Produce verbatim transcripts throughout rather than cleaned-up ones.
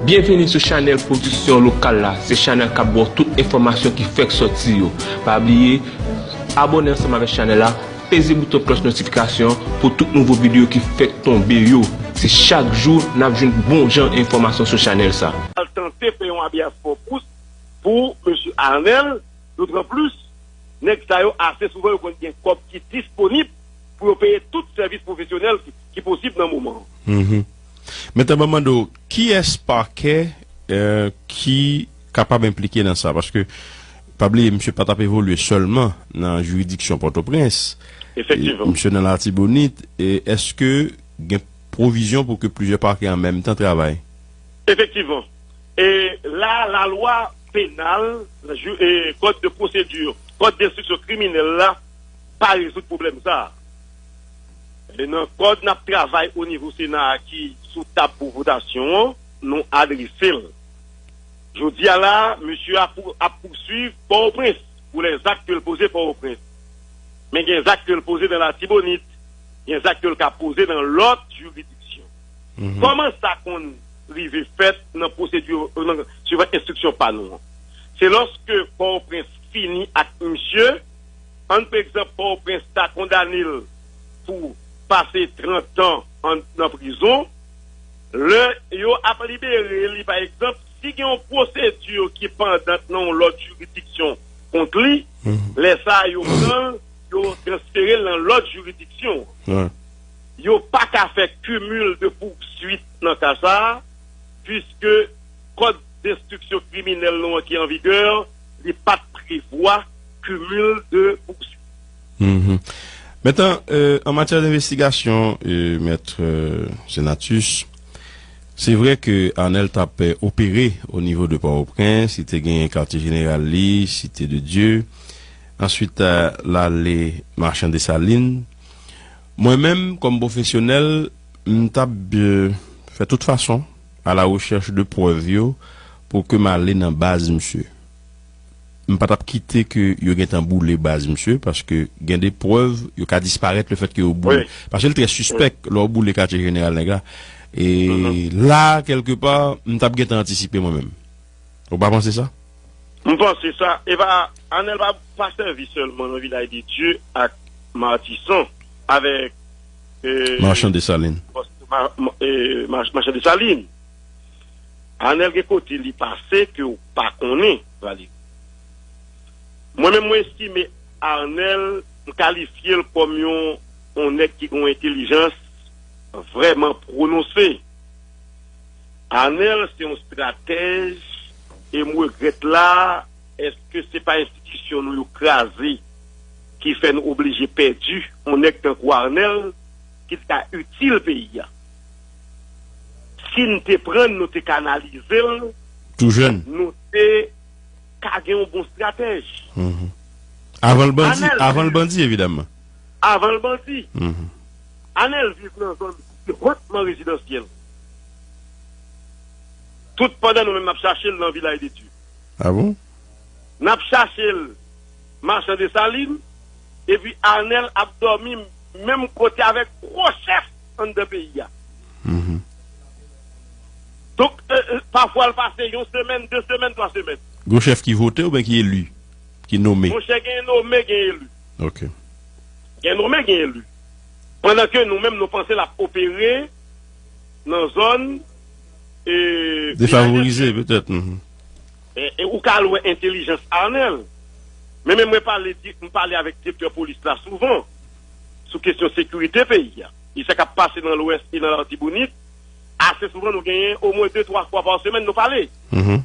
Byenvini sou chanèl pwodiksyon lokal la. Se chanèl k ap ba w tout enfòmasyon ki fèk sòti yo. Pa bliye, abòne ansanm avèk chanèl la, peze bouton klòch notifikasyon pou tout nouvo videyo ki fèk tonbe yo. Se chak jou n ap jwenn bon jan enfòmasyon sou chanèl sa. Al tante fè yon habeas corpus pou mesye Arnel, d'autant plus, nèg sa yo ase souvan yo konn gen kòb ki disponib pou yo peye tout sèvis pwofesyonèl ki, ki posib nan moman an. Mhm. Mentnan, ban m mande w, kiyès pakè, euh, ki kapab enplike nan sa? Paske, pa bliye, misye pa t ap evolye sèlman nan jiridiksyon Pòtoprens. Efektivman. E, misye nan Latibonit, e èske gen pwovizyon pou ke plizyè pakè an menm tan travay? Efektivman. E la, lalwa penal, ju- e kòd de pwosedi, kòd denstriksyon kriminèl la, pa rezoud pwoblèm sa a. E nan kòd n ap travay o nivo Sena a ki sou tab pou votasyon an, nou adrese l. Jodi a la, misye ap pou- ap pouswiv Pòtoprens pou lè zak ke l poze Pòtoprens. Men gen zak ke l poze nan Latibonit, gen zak ke l ka poze nan lòt jiridiksyon. Mhm. Kòman sa konn rive fèt nan pwosedi, nan, swivan enstriksyon pa nou an? Se lòske Pòtoprens fini ak misye, ann pa egzanp, Pòtoprens ta kondane l pou pase trant an an, nan prizon, lè yo ap libere li, pa egzanp, si gen yon pwosedi ki pandan nan yon lòt jiridiksyon kont li, mhm, lè sa a yo pran l, yo transfere l nan lòt jiridiksyon. Wi. Yo pa ka fè cumul de poursuite nan ka sa a, puiske kòd denstriksyon kriminèl nou an ki an vigè, li pa t prevwa cumul de poursuite. Mhm. Mentnan, euh, an matyè denvestigasyon, euh, mèt, euh, Senatus, se vre ke Arnel t ap, euh, opere o nivo de Pòtoprens, li te gen katye jeneral li, Site de Dye, answit, euh, l ale Machan Desalin. Mwen menm, kòm pwofesyonèl, m t ap, euh, fè tout fason a la rechèch de prèv yo pou ke m ale nan baz misye. M pa t ap kite ke yo gentan boule baz misye, paske gen de prèv yo ka disparèt lefètke yo boule. Wi. Paske l trè sispèk lè w boule katye jeneral nèg la. E la, kèlkepa, m t ap gentan antisipe mwen menm. Ou pa panse sa? M panse sa. E pa, Arnel pa, pa sèvi sèlman nan Vilaj de Dye ak Matisan, avèk, e, Machan Desalin. Ma- ma- e, Mach- Machan Desalin. Arnel gen kote li pase ke w pa konnen, Valery. Mwen menm, mwen estime Arnel, m kalifye l kòm yon, yon nèg ki gen yon entèlijans vrèman pwononse. Arnel se yon estratèj, e m regrèt la, èske se pa enstitisyon nou yo kraze ki fè nou oblije pèdi yon nèg tankou Arnel ki t ka itil peyi a? Si n te pran l, nou te kanalize l, tou jèn, nou te ka gen yon bon estratèj. Mhm. Avan l bandi, Anèl avan l bandi, evidamman. Avan l bandi. Mhm. Anèl viv nan zòn ki hotman rezidansyèl. Tout pandan nou menm n ap chache l nan Vilaj de Dye. Ah bon? N ap chache l Machan Desalin, epi Anèl ap dòmi menm kote avèk gwo chèf anndan peyi a. Mhm. Donk, e, e, pafwa l pase yon semèn, de semèn, twa semèn. Gwo chèf ki vote oubyen ki eli? Ki nome? Monchè, gen nome, gen eli. Ok. Gen nome, gen eli. Pandan ke nou menm, nou panse l ap opere nan zòn, e, defavorize, petèt. Mhm. E, e ou ka al wè entèlijans Anèl. Men, men mwen pale, di- m pale avèk direktè polis la souvan sou kesyon sekirite peyi a. E sa k ap pase nan Lwès e nan Latibonit, ase souvan nou genyen omwen de, twa fwa pa semèn nou pale. Mhm.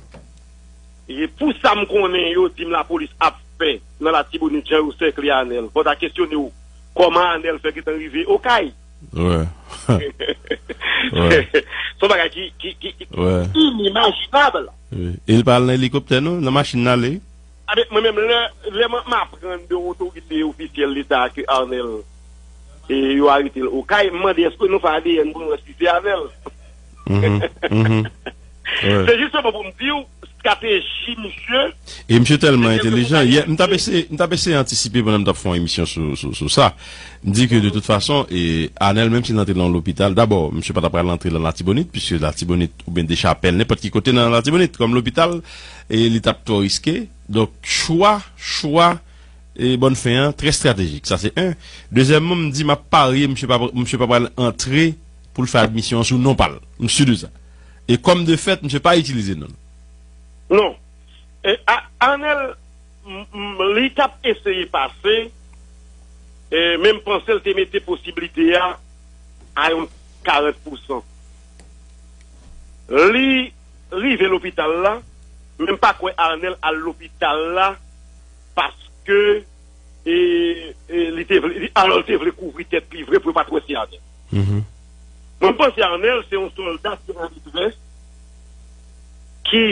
E pou sa m konnen yo di m lapolis ap fè nan Latibonit, jan yo sèkle Anèl. Fò ta kesyone w kòman Anèl fè gentan rive Okay. Wè. Wè. Se yon bagay ki, ki, ki, ki wè, inimajinab. Wi. E l pa al nan elikoptè, non? Nan machin l ale? Abe, mwen menm, lè, lè mwen, m aprann de otorite ofisyèl Leta ke Arnel, e yo arete l Okay, m mande èske nou fè A D N pou nou wè si se Arnel. Mhm, mhm. Wè. Se jisteman pou m di w, estrateji misye. E misye tèlman entelijan. Yè, m t ap eseye, m t ap eseye antisipe pandan m t ap fè yon emisyon sou, sou, sou sa. M di ke de tout fason, e, Arnel, menm si l antre nan yon lopital, dabò, misye pa t ap pral antre nan Latibonit, piske Latibonit oubyen Dechapèl, nenpòt ki kote nan Latibonit, kòm lopital, e li t ap twò riske. Donk, chwa, chwa, e Bonnefè an, trè estratejik. Sa se en. Dezyèmman, m di m ap parye, misye pa, misye pa pral antre pou l fè admisyon an sou non pa l. M si de sa. E kòm de fèt, misye pa itilize non l. Non. E, a, Arnel, m, m, li t ap eseye pase, e, men m panse l te mete posiblite a a yon karant pousan. Li rive lopital la, men m pa kwè Arnel al lopital la paske, e, e, li te vle, li, alò, li te vle kouvri tèt li vre pou yo pa t wè se Arnel. Mhm. Mwen, m panse Arnel se yon sòlda ki an detrès, ki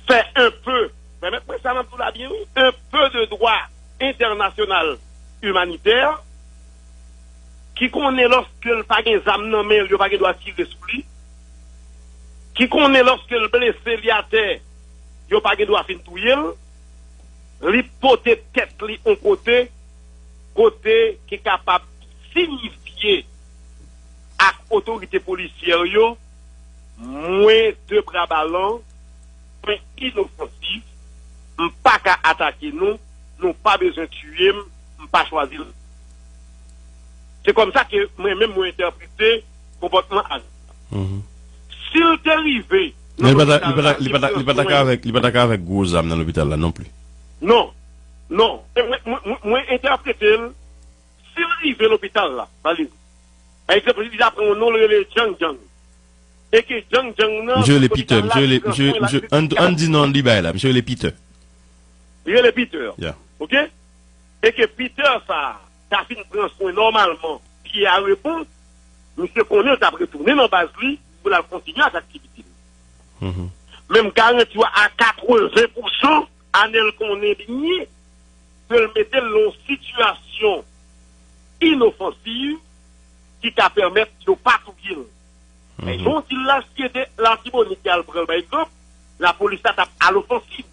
fè un peu, pèmèt mwen sa m ap di w la byen, wi, un peu de droit international humanitaire, ki konnen lòske l pa gen zam nan men l, yo pa gen dwa tire sou li, ki konnen lòske l blese, li atè, yo pa gen dwa fin touye l, li pote tèt li yon kote, kote ki kapab siyifye ak otorite polisyè yo, mwen de bra balan, mwen inofansif, m pa ka atake nou, nou pa bezwen tiye m, m pa chwazi l. Se kòm sa ke mwen menm mwen entèprete konpòtman Arnel. Mhm. Si l te rive nan lopital la, li pa ta, li pa ta, li pa ta ka avèk, li pa ta ka avèk gwo zam nan lopital la non plis. Non, non. E mwen, mwen, mwen, mwen entèprete l, si l rive lopital la, pa li, pa egzanp, li ta pran yon non, l rele Djang Djang. E ke Djang Djang nan, misye rele Peter, misye rele, misye, misye, ann, ann di non li bay la, misye rele Peter. Li rele Peter. Yeah. Oke? E ke Peter sa a ta fin pran swen nòmalman, pye a repon, misye konnen l t ap retounen nan baz li pou l al kontinye ak aktivite l. Mhm. Men m garanti w a katreven pousan, Arnel konnen byen ke l mete l nan yon sitiyasyon inofansiv ki ka pèmèt yo pa touye l. Men jan w di l la, si se te Latibonit ki al pran l, pa egzanp, lapolis la t ap alofansiv.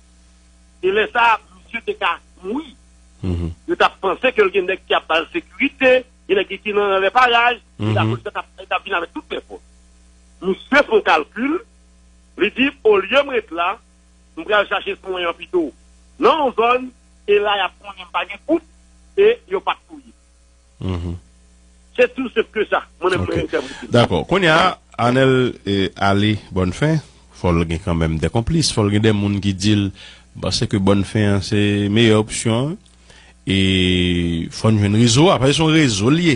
E lè sa a, misye te ka mouri. Mhm. Yo t ap panse ke l gen nèg ki ap ba l sekirite, gen nèg ki nan lè paraj, e lapolis la t ap, t ap vin avèk tout fè fòs. Misye fè yon kalkil, li di, olye m ret la, m pral chache swen an pito nan yon zòn, e la y ap konnen m pa gen kout, e yo p ap touye m. Mhm. Se tou senp ke sa. Mwen menm, mwen entèprete. Dakò. Kounye a, Arnel, eh, ale Bonnefè, fò l gen kanmenm de konplis, fò l gen de moun ki di l, m panse ke Bonnefè an se meyè opsyon an, e fò n jwenn rezo a, paske se yon rezo l ye.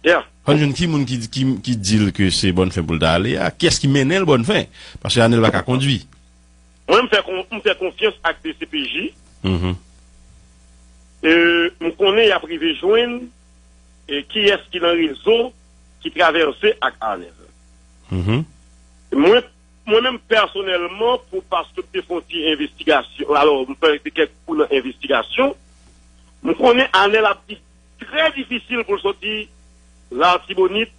Yeah. Fò n jwenn ki moun ki, ki, ki di l ke se Bonnefè pou l ta ale a, kiyès ki mennen l Bonnefè, paske Arnel pa ka kondwi. Mwen, m fè kon-, m fè konfyans ak D C P J. Mhm. E, m konnen y ap rive jwenn, e, kiyès ki nan rezo ki travèse ak Arnel. Mhm. Mwen, mwen menm pèsonèlman, pou, paske m te fè yon ti envestigasyon, alò, m fè kèk kou nan envestigasyon, m konnen Arnel ap di trè difisil pou l soti Latibonit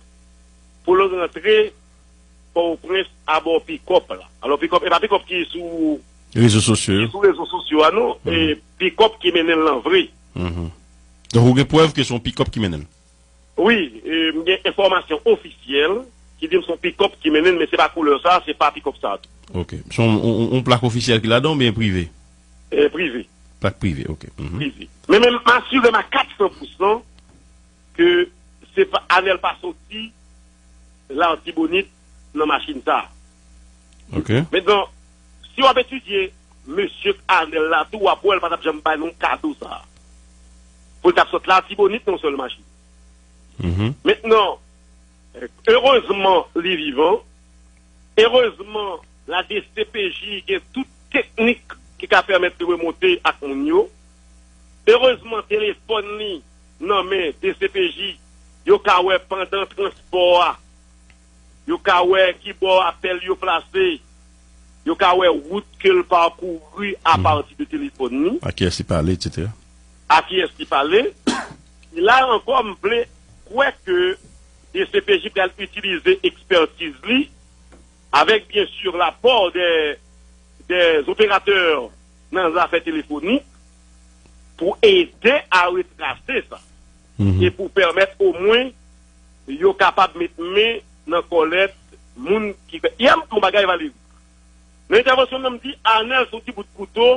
pou l rantre Pòtoprens abò pikòp la. Alò, pikòp, e pa pikòp ki sou rezo sosyo yo, ki sou rezo sosyo a, non. Mhm. E pikòp ki mennen l nan vre. Mhm. Donk, ou gen prèv ke se yon pikòp ki mennen l? Wi, e, m gen enfòmasyon ofisyèl ki di m se yon pikòp ki mennen l, men se pa koulè sa, se pa pikòp sa tou. Ok. Se yon, yon, yon plak ofisyèl ki ladan oubyen prive? E, prive. Plak prive, ok. Mhm. Prive. Men, men m asire m a kat san pousan ke se pa, Arnel pa soti Latibonit nan machin sa a. Ok. Mentnan, si w ap etidye mesye Arnel la tou, w ap wè l pa t ap janm bay nou kado sa a. Pou l t ap sot Latibonit nan yon sèl machin. Mhm. Mentnan, erezman, li vivan. Erezman, la D C P J gen tout teknik ki ka pèmèt li remonte ak moun yo. Erezman, telefòn li nan men D C P J, yo ka wè pandan transpò a, yo ka wè ki bò apèl yo plase, yo ka wè wout ke l pakouri apati de telefòn li. A kiyès li pale, etsetera. A kiyès li pale. E la ankò, m vle kwè ke D C P J pral itilize ekspètiz li, avèk, byen si, lapò de des opérateurs nan zafè telefonik pou ede a retrase sa. E pou pèmèt omwen yo kapab met men nan kòlèt moun ki fè. Yè m di yon bagay, Valérie. Nan entèvansyon m nan, m di Arnel se yon ti bout kouto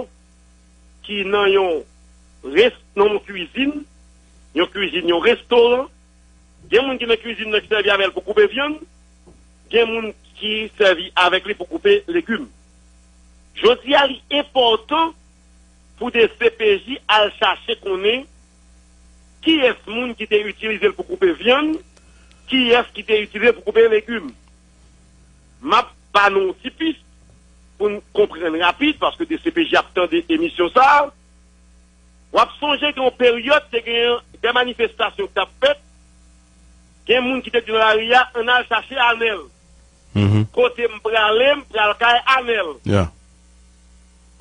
ki nan yon res, nan yon kwizin, yon kwizin, yon restoran. Gen moun ki nan kwizin nan ki sèvi avè l pou koupe vyann, gen moun ki sèvi avèk li pou koupe legim. Jodi a, li enpòtan pou D C P J al chache konnen kiyès moun ki te itilize l pou koupe vyann, kiyès ki te itilize l pou koupe legim. M ap ba nou yon ti pis pou n konprann rapid, paske D C P J ap tande emisyon sa a. W ap sonje gen yon peryòd, te gen de manifestasyon ki t ap fèt, gen moun ki te di nan lari a, ann al chache Anèl. Kote m prale, m pral kay Anèl.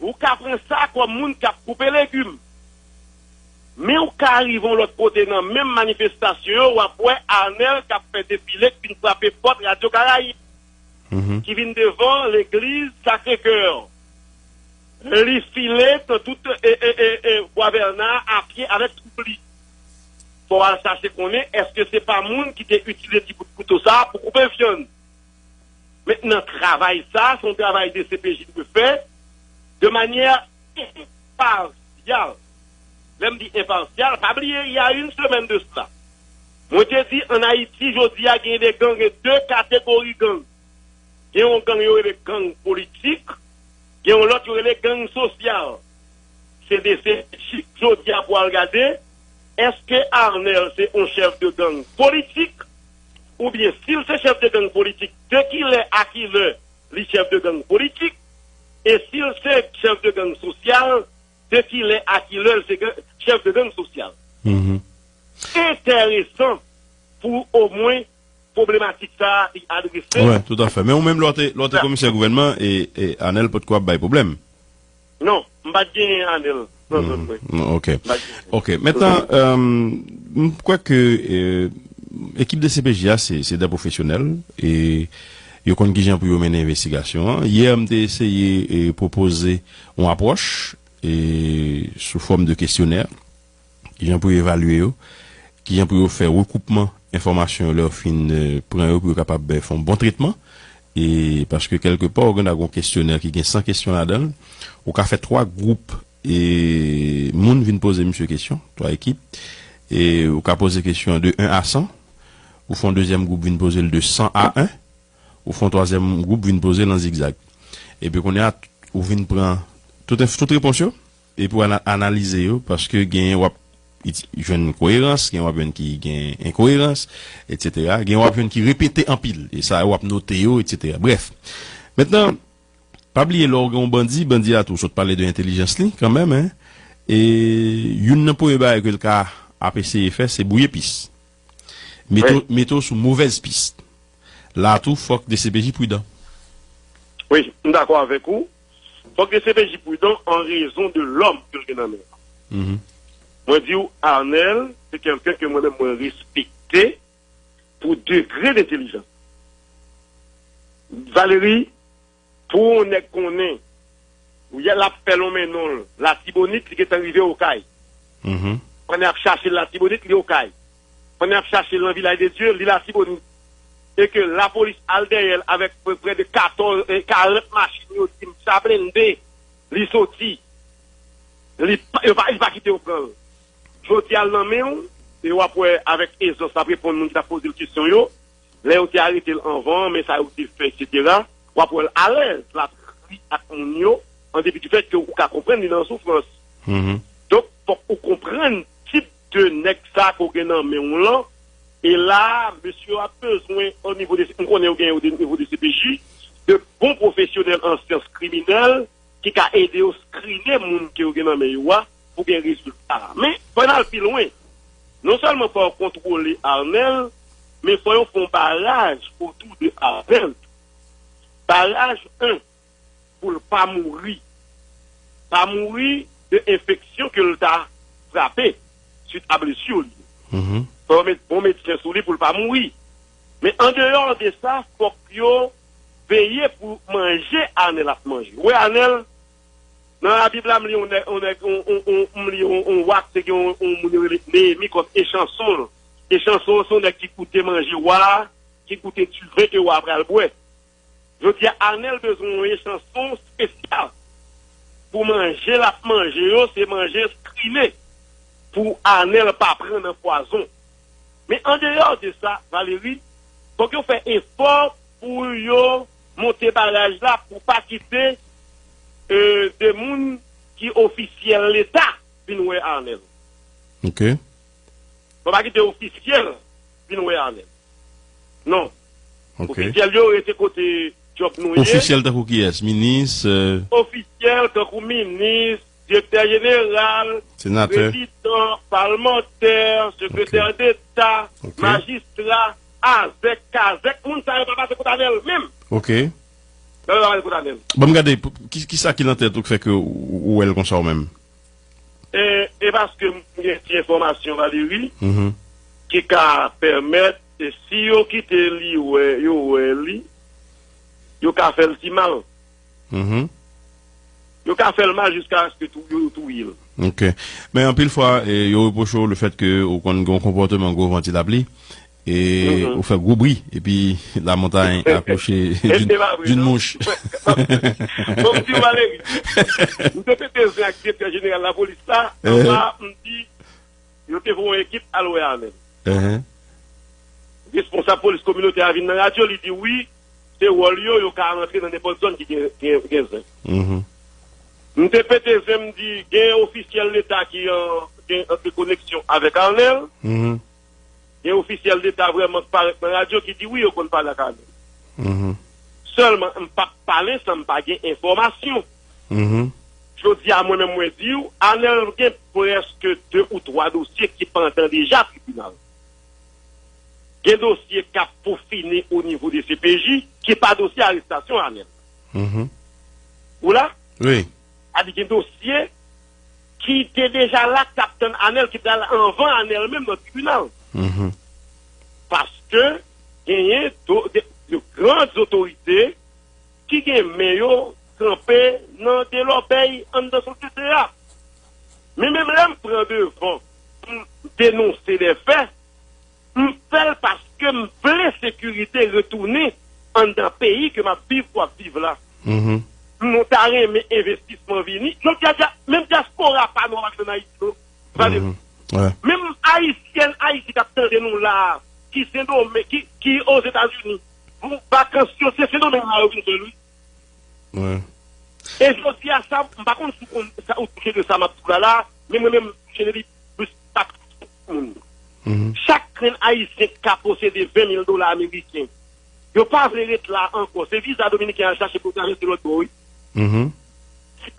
Ou ka pran sa kòm moun k ap koupe legim. Men ou ka rive yon lòt kote nan menm manifestasyon yo, w ap wè Anèl k ap fè defile, k vin frape pòt Radyo Karayib, ki vin devan legliz Sacré-Cœur. Li file nan tout e, e, e, e, Bwa Vèna a pye avèk twoup li. Fò w al chache konnen èske se pa moun ki te itilize ti bout kouto sa a pou koupe vyann. Mentnan, travay sa a, se yon travay D C P J dwe fè de manyè enpasyal. Lè m di enpasyal, pa bliye, il y a une semaine de cela, mwen te di, ann Ayiti, jodi a, gen de gang, gen de kategori gang. Gen yon gang yo rele gang politik, gen yon lòt yo rele gang sosyal. Se de se chif jodi a pou al gade, èske Arnel se yon chèf de gang politik, oubyen si l se chèf de gang politik, de ki lè a ki lè li chèf de gang politik, e si l se chèf de gang sosyal, de ki lè a ki lè l se gang, chèf de gang sosyal. Enteresan pou omwen pwoblematik sa a li adrese. Wi, toutafè. Men ou menm, lè w te, lè w te komisè gouvènman, e, e Anèl potko ap bay pwoblèm. Non, m pa t genyen Anèl nan zòn mwen. Ok. M pa t genyen. Ok. Mentnan, euh, m kwè ke, euh, ekip D C P J a, se, se de pwofesyonèl, e yo konn kijan pou yo mennen envestigasyon an. Yè, m te eseye, e, pwopoze yon apwòch, e, sou fòm de kesyonè. Kijan pou yo evalye yo, kijan pou yo fè rekoupman enfòmasyon yo lè yo fin, eh, pran yo pou yo kapab, eh, fè yon bon tretman. E paske kèlkepa, ou gen dwa gen yon kesyonè ki gen san kesyon ladan l, ou ka fè twa gwoup, e moun vin poze misye kesyon, twa ekip, e ou ka poze kesyon de en a san, ou fè yon dezyèm gwoup vin poze l de san a en, ou fè yon twazyèm gwoup vin poze l an zigzag. Epi kounye a, ou vin pran tout, tout repons yo, epi w ana-, analize yo, paske genyen w ap iti-, jwenn koerans, genyen w ap jwenn ki gen enkoerans, etsetera. Genyen w ap jwenn ki repete anpil, e sa yo w ap note yo, etsetera. Brèf, mentnan, pa bliye lè w gen yon bandi, bandi a tou, w sot pale de entèlijans li, kanmenm, en, e youn nan premye bagay ke l ka ap eseye fè, se bwouye pis. Mete w, mete w sou movèz pis. La tou, fòk D C P J pridan. Wi, m dakò avèk ou. Fòk D C P J pridan an rezon de lòm ke l gen nan men l. Mwen di w, Arnel, se kèlken ke mwen menm mwen respekte pou degre dentèlijans. Valery, pou yon nèg konnen, ou yè l ap fè lonmen non l, Latibonit, li gentan rive Okay. Pandan y ap chache l Latibonit, li Okay. Pandan y ap chache l nan Vilaj de Dye, li Latibonit. E ke lapolis al dèyè l avèk pre, prè de katòz, eh, karant machin, yo di m cha blende, li soti. Li pa, yo pa, li pa kite yo pran l. Jodi a l nan men w, e w ap wè avèk ezans l ap reponn moun ki t ap poze l kesyon yo. Lè yo te arete l anvan, men sa yo te fè, etsetera, w ap wè l alèz, l ap ri ak moun yo, an depi di fèt ke ou ka konprann li nan soufrans. Donk, fòk ou konprann tip de nèg sa ke w gen nan men w lan, e la, mesye yo ap bezwen, o nivo de, m konnen yo gen o nivo de C P J, de bon pwofesyonèl an syans kriminèl, ki ka ede yo skrine moun ke yo gen nan men yo a pou gen rezilta. Men, fò n al pi lwen. Non sèlman fò yo kontwole Arnel, men fò yo fè yon baraj otou de Arnel. Baraj en, pou l pa mouri. Pa mouri de enfeksyon ke l ta frape swit a blesi li. Fò yo met bon medsen sou li pou l pa mouri. Men andeyò de sa, fòk yo veye pou manje Anèl ap manje. Ou wè Anèl, nan Labib la, m li yon nèg, yon nèg, yon, yon, yon, m li yon, yon wa ki te gen yon, yon moun yo rele Neyemi kòm echanson l. Echanson an se yon nèg ki goute manje wa a, ki goute diven ke wa a pral bwè. Jodi a, Anèl bezwen yon echanson espesyal pou manje l ap manje yo, se manje skrine pou Anèl pa pran nan pwazon. Men andeyò de sa, Valérie, fòk yo fè efò pou yo monte baraj la pou pa kite euh, de moun ki ofisyèl Leta vin wè Anèl. Ok. Fò pa kite ofisyèl vin wè Anèl. Non. Ok. Ofisyèl yo rete kote djòb nou ye. Ofisyèl tankou kiyès? Minis? euh, Ofisyèl tankou minis, direktè jeneral, Senatè. Prezidan, palmantè, sekretè deta, Ok. majistra, azèk, kazèk, moun sa yo pa pase kot Anèl menm. Ok. Yo pa pase kot Anèl. Ban m gade, pou- ki, ki sa ki nan tèt ou ki fè ke ou ou wè l konsa ou menm? E, e paske m gen ti enfòmasyon, Valérie, Mhm. ki ka pèmèt, e si yo kite li wè, yo wè li, yo ka fè l ti mal. Mhm. Yo ka fè l mal jiskaske tou, yo touye l. Ok. Men anpil fwa, e, yo repwoche w le fèt ke ou konn gen yon konpòteman gwo vanti lapli, e Mhm. ou fè gwo bri, epi la montagne accouche d'une d'une mouche. Bon, m di Valérie, m te pete zen ak direktè jeneral lapolis la, Eh. anba, m di, yo te voye yon ekip al wè Anèl. Ehe. Responsab polis kominotè a vin nan radyo, li di wi, se wòl yo, yo ka rantre nan nenpòt zòn ki gen, gen, gen zen. Mhm. M te pete zen, m di, gen ofisyèl Leta ki an, gen entèkoneksyon avèk Anèl, Mhm. gen ofisyèl Leta vrèman ki parèt nan radyo ki di wi, yo konn pale ak Anèl. Mhm. Sèlman, m p ap pale san m pa gen enfòmasyon. Mhm. Jodi a, mwen menm, mwen di w, Anèl gen prèske de ou twa dosye ki pandan deja tribinal. Gen dosye k ap poufine o nivo de C P J, ki pa dosye arestasyon Anèl. Mhm. Ou la? Wi. A di gen dosye ki te deja la, k t ap tann Anèl, ki pral anvan Anèl menm nan tribinal. Mhm. Paske genyen do, de, de gran otorite ki gen men yo tranpe nan de lòbèy anndan sosyete a. Men menm lè m pran devan pou m denonse de fè, m fè l paske m vle sekirite retounen anndan peyi ke m ap viv, w ap viv la. Mhm. Nou ta renmen envestisman vini. Jodi a, dya- menm dyaspora pa nou ap nan Ayiti, non. Vale. Mhm. Ouais. Menm Ayisyèn, Ayisyen k ap tande nou la, ki Sendomeng, ki, ki Ozetazini, pou vakans yo, se Sendomeng la yo vin fè l, wi. Ouais. E jodi a sa, m pa konn si w konn sa, ou touche de sa m ap di w la la, men mwen menm, m touche de li plis pa tout moun. Mhm. Chak grenn Ayisyen ki ka posede ven mil dola ameriken, yo pa vle ret la ankò. Se viza dominiken al chache pou yo travèse lòt bò, wi. Mhm.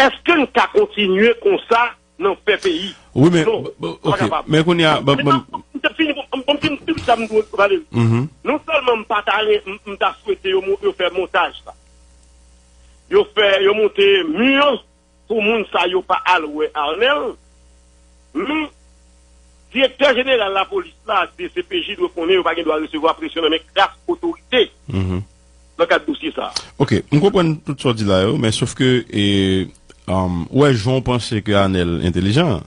Èske n ka kontinye konsa nan fè peyi? Wi, men, Non, b- b- pa ok. kapab. Men kounye a, ban- ban- Bon, m te fini, bon, m te fini tout sa m dwe, Valérie. Mhm. Non sèlman m pa ta ren-, m, m ta swete yo, mo- yo fè montaj sa. Yo fè, yo monte mi an pou moun sa yo pa al wè Arnel. Men, direktè jeneral lapolis la ak D C P J dwe konnen yo pa gen dwa resevwa presyon nan men klas otorite Mhm. nan kad dosye sa a. Ok, m konprann tout sa w di la yo, men sof ke, e, um, ou wè jan w panse ke Arnel entelijan,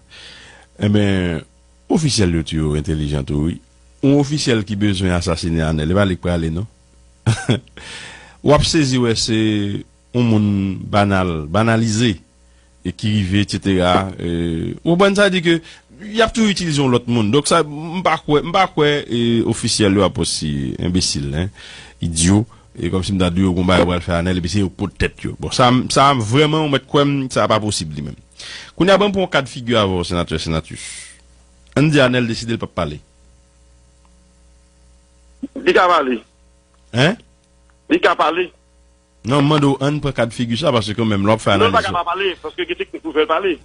enben, ofisyèl yo tou yo entelijan tou, wi. Yon ofisyèl ki bezwen asasinen Arnel, e pa li k prale, non. W ap sezi wè se yon moun banal, banalize, e ki rive, et cetera. E, ou konprann sa di ke y ap toujou itilize yon lòt moun. Donk sa, m pa kwè, m pa kwè e, ofisyèl yo ap osi enbesil, en, idyo, e kòmsi m ta di yo gon bagay yo pral fè Arnel, epi se yo k pot tèt yo. Bon, sa, sa vrèman, ou mèt kwè m, sa pa posib li menm. Kounye a, ban m pran yon kad figi avè w, senatè Senatus. Ann di Arnel deside l p ap pale. Li ka pale. Hein? Li ka pale. Non, m mande w, ann pran kad figi sa, paske kanmenm, lè w ap fè Non, l pa analiz. ka pa pale, paske gen teknik pou fè l pale.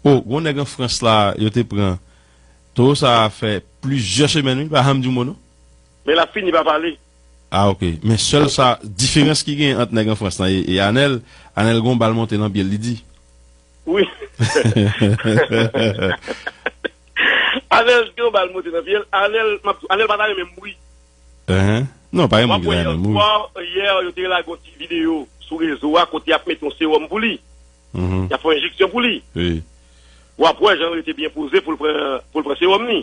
O, gon nèg an Frans la, yo te pran. Towo sa a fè plizyè semèn, wi, pa janm di yon mo, non. Men l ap fini pa pale. Ah, ok. Men sèl sa, diferans ki gen ant nèg an Frans lan e, e Arnel, Arnel gon bal monte nan pye l, li di. Wi. Arnel gen yon bal monte nan pye l. Arnel, m ap di w, Arnel pa ta renmen mouri. Hein? Non, pa gen moun ki ta renmen mouri. W ap wè yè swa, yè, yo te lage yon ti videyo sou rezo a kote y ap mete yon sewòm pou li. Mhm. Y ap fè yon enjeksyon pou li. Wi. W ap wè jan l rete byen poze pou l pran, pou l pran sewòm li.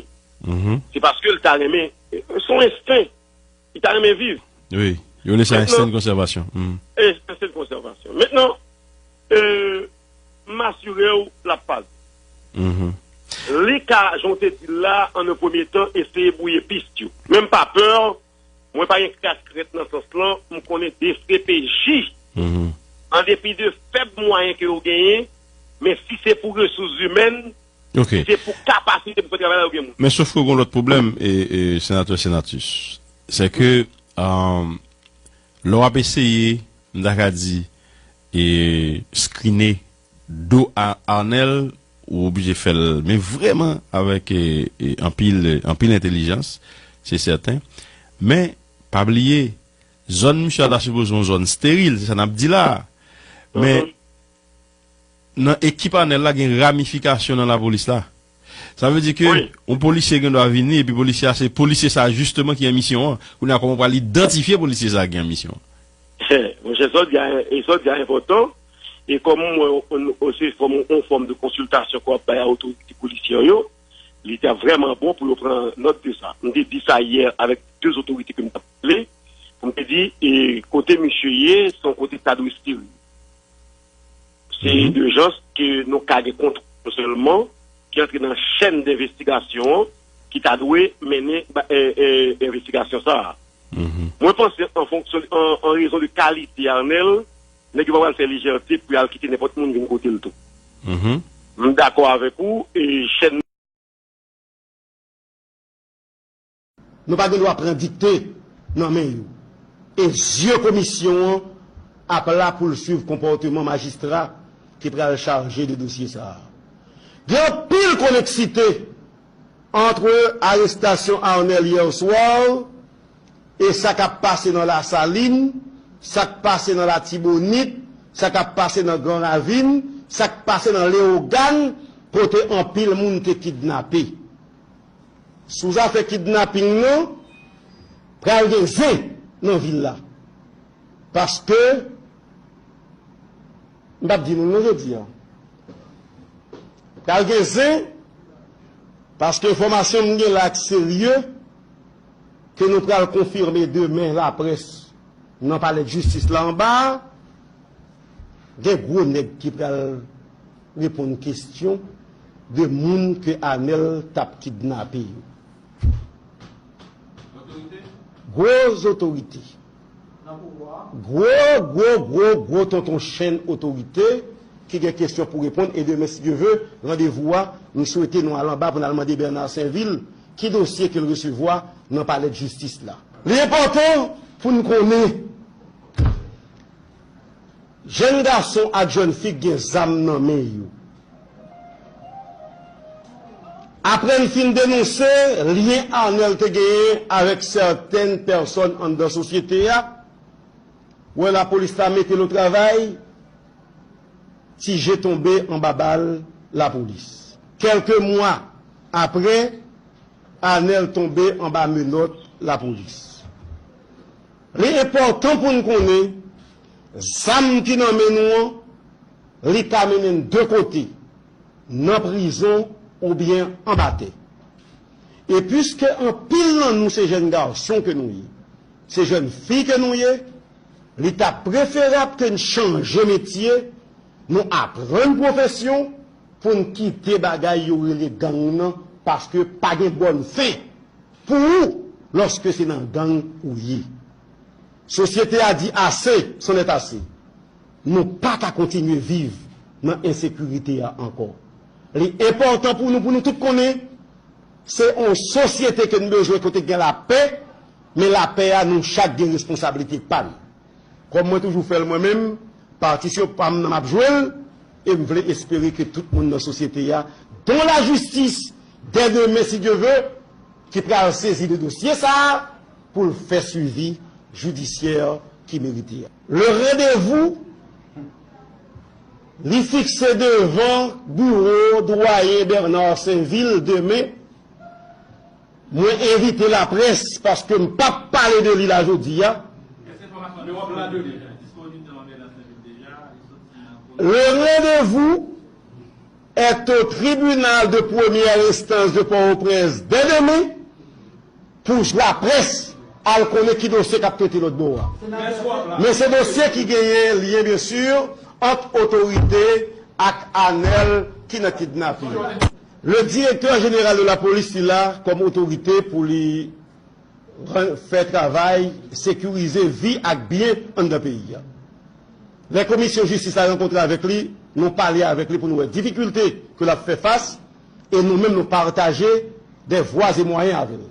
Mhm. Se paske l ta renmen, se yon ensten. Li ta renmen viv. Wi. Yo rele sa ensten de konsèvasyon. Mhm. E, ensten de konsèvasyon. Mentnan, e, m asire w l ap pale. Mhm. Li ka, jan w te di l la, an nan premye tan, eseye bwouye pis yo. Men m pa pè, mwen pa gen kras krent nan sans lan, m konnen D C P J, mhm, an depi de fèb mwayen ke yo genyen, men si se pou resous imèn, ok, si se pou kapasite pou fè travay la, yo gen moun. Men sof ke gen lòt pwoblèm, e, e, senatè Senatus. Se ke, um, lè w ap eseye, m ta ka di, e, skrine do a Arnel, ou oblije fè l, men vrèman avèk, e, e, anpil, anpil entèlijans, se sèten. Men, pa bliye, zòn misye a ta sipoze yon zòn steril, se sa n ap di la. Men, mhm, nan ekip Arnel la, gen ramifikasyon nan lapolis la. Sa vle di ke, wi, yon polisye gen dwa vini, epi polisye a, se polisye sa a jisteman ki an misyon an. Kounye a, kòman w pral idantifye polisye sa a ki an misyon an? Monchè, sa w di a, e sa w di a enpòtan. E kòm mwen, on, on, se fòm, on fòm de konsiltasyon ke w ap bay a otorite polisyè yo, li ta vrèman bon pou yo pran nòt de sa. M te di sa yè avèk de otorite ke m t ap pale, pou m te di, e, kote misye ye, se yon kote ki ta dwe steril. Se, mhm, de jan ke nou ka gen kontwòl sèlman, ki antre nan chèn denvestigasyon an, ki ta dwe mennen, ba, e, e, envestigasyon sa a. Mhm. Mwen panse an fonksyon, an, an rezon de kalite Arnel, nèg yo pa pral fè lejète pou y al kite nenpòt moun vin kote l tou. Mhm. M dakò avèk ou, e chèn Nou pa gen dwa pran dikte nan men yo. E zye komisyon an ap la pou l swiv konpòteman majistra ki pral chaje de dosye sa a. Gen anpil koneksite ant arestasyon Arnel yè swa e sa k ap pase nan Lasalin, sa k pase nan Latibonit, sa k ap pase nan Gran Ravin, sa k pase nan Leyogàn, kote anpil moun te kidnape. Sou zafè kidnaping nan, pral gen zen nan vil la. Paske, m p ap di moun non jodi a. Pral gen zen, paske enfòmasyon m gen la k serye, ke nou pral konfime demen laprès nan palè jistis la anba a, gen gwo nèg ki pral reponn kesyon de moun ke Anèl t ap kidnape yo. Gwo zotorite. Gwo, gwo, gwo, gwo tonton chenn otorite ki gen kesyon pou reponn. E demen, si Dye ve, randevou a, m swete nou al anba pou n al mande Bernard Sainvil ki dosye ke l resevwa nan palè jistis la. Li enpòtan pou n konnen jèn gason ak jèn fi k gen zam nan men yo. Apre n fin denonse lyen Anèl te genyen avèk sèten pèsòn anndan sosyete a, wè lapolis la mete l o travay, Ti Je tonbe anba bal lapolis. Kèlke mwa apre, Anèl tonbe anba menòt lapolis. Li enpòtan pou n konnen, zam ki nan men nou an, li ka mennen n de kote, nan prizon oubyen anba tè. E piske anpil nan nou se jèn gason ke nou ye, se jèn fi ke nou ye, li t ap preferab ke n chanje metye, nou aprann pwofesyon pou n kite bagay yo rele gang nan, paske pa gen bòn fen pou ou lòske se nan gang ou ye. Sosyete a di ase, c'en est assez. Nou pa ka kontinye viv nan ensekirite a ankò. Li enpòtan pou nou, pou nou tout konnen, se yon sosyete ke n bezwen kote gen lapè, men lapè a nou chak gen responsablite pa n. Kòm mwen toujou fè l mwen menm, patisyon pa m nan m ap jwe l, e m vle espere ke tout moun nan sosyete a, dont la justice, dè demen si Dye ve, ki pral sezi de dosye sa a pou l fè swivi jidisyè ki merite a. Le randevou li fikse devan biwo dwayen Bernard Sainvil demen Mwen envite laprès paske m p ap pale de li la jodi a. Le rendez-vous est au tribunal de première instance de Port-au-Prince dès demain pou laprès al konnen ki dosye k ap trete lòt bò a. Men se dosye ki genyen lyen, byen si, ant otorite ak Anèl ki nan kidnapin. Le directeur général de la police li la kòm otorite pou li ran- fè travay sekirize vi ak byen anndan peyi a. Lè komisyon jistis la rankontre avèk li, nou pale avèk li pou nou wè difikilte ke l ap fè fas, e nou menm nou pataje de vwa e mwayen avè l.